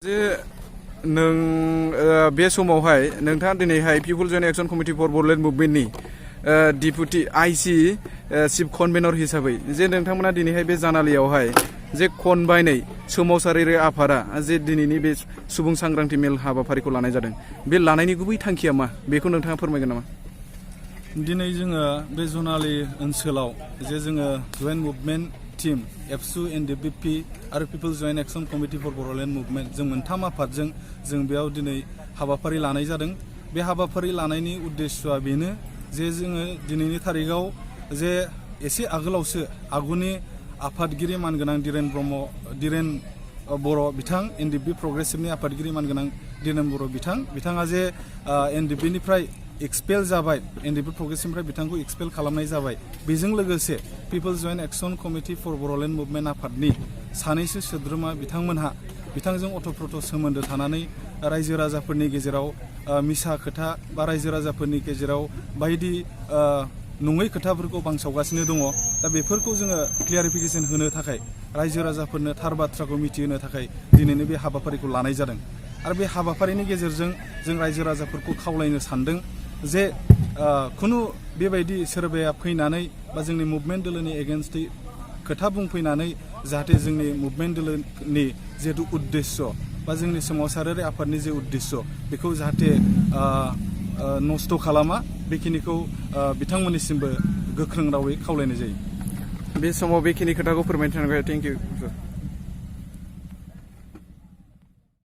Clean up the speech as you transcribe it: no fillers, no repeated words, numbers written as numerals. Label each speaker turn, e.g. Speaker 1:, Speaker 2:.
Speaker 1: जे नों बे समावहाय नोंथाङा दिनैहाय people joint action committee for Bodoland मुभमेन्टनि डिपुटि आइसि चिफ कनभेनर हिसाबै जे नोंथांमोना दिनैहाय बे जानालियावहाय जे कनबाइनै सोमावसारारि आफादा जे दिनैनि बे सुबुं सांग्रांथि मेल हाबाफारिखौ लानाय जादों बे लानायनि गुबै थांखिया मा बेखौ नोंथाङा फोरमायगोन नामा?
Speaker 2: दिनै जोङो बे जनालि ओनसोलाव जे जोङो joint movement team ABSU NDPP आरो people joint action committee for Bodoland movement जों मोनथाम आफादजों जों बेयाव दिनै हाबाफारि लानाय जादों। बे हाबाफारि लानायनि उद्देश्यआ बेनो जे जोङो दिनैनि थारिखआव जे एसे आगोलावसो आगुनि आफादगिरि मानगोनां दिरेन बर' बिथां एनडिपि प्रग्रेसिभनि आफादगिरि मानगोनां दिरेन बर' बिथाङा जे एनडिपिनिफ्राय एक्सपेल जाबाय, एनडिपि प्रग्रेसिभनिफ्राय बिथांखौ एक्सपेल खालामनाय जाबाय। बेजों लोगोसे peoples joint action committee for Bodoland movement आफादनि सानैसो सोद्रोमा बिथांमोनहा बिथांजों अथ'प्रथ' सोमोन्दो थानानै रायजो राजाफोरनि गेजेराव मिसा खोथा बा रायजो राजाफोरनि गेजेराव बायदि नङै खोथाफोरखौ बांसावगासिनो दङ। दा बेफोरखौ जोङो क्लियारिफिकेसन होनो थाखाय रायजो राजाफोरनो थार बाथ्राखौ मिथिहोनो थाखाय दिनैनो बे हाबाफारिखौ लानाय जादों। आरो बे हाबाफारिनि गेजेरजों जों रायजो राजाफोरखौ खावलायनो सानदों जे खुनु बेबायदि सोरबाया फैनानै बा जोंनि मुभमेन्ट दोलोनि एगेन्स्टै खोथा बुंफैनानै जाहाथे जोंनि मुभमेन्ट दोलोनि जिहेतु उद्देश्य बा जोंनि सोमावसारारि आफादनि जे उद्देश्य बेखौ जाहाथे नस्थ' खालामा बेखिनिखौ बिथांमोननिसिमबो गोख्रों रावै खावलायनाय जायो।
Speaker 1: बे समाव बेखिनि खोथाखौ फोरमायनो थाखाय थेंक इउ।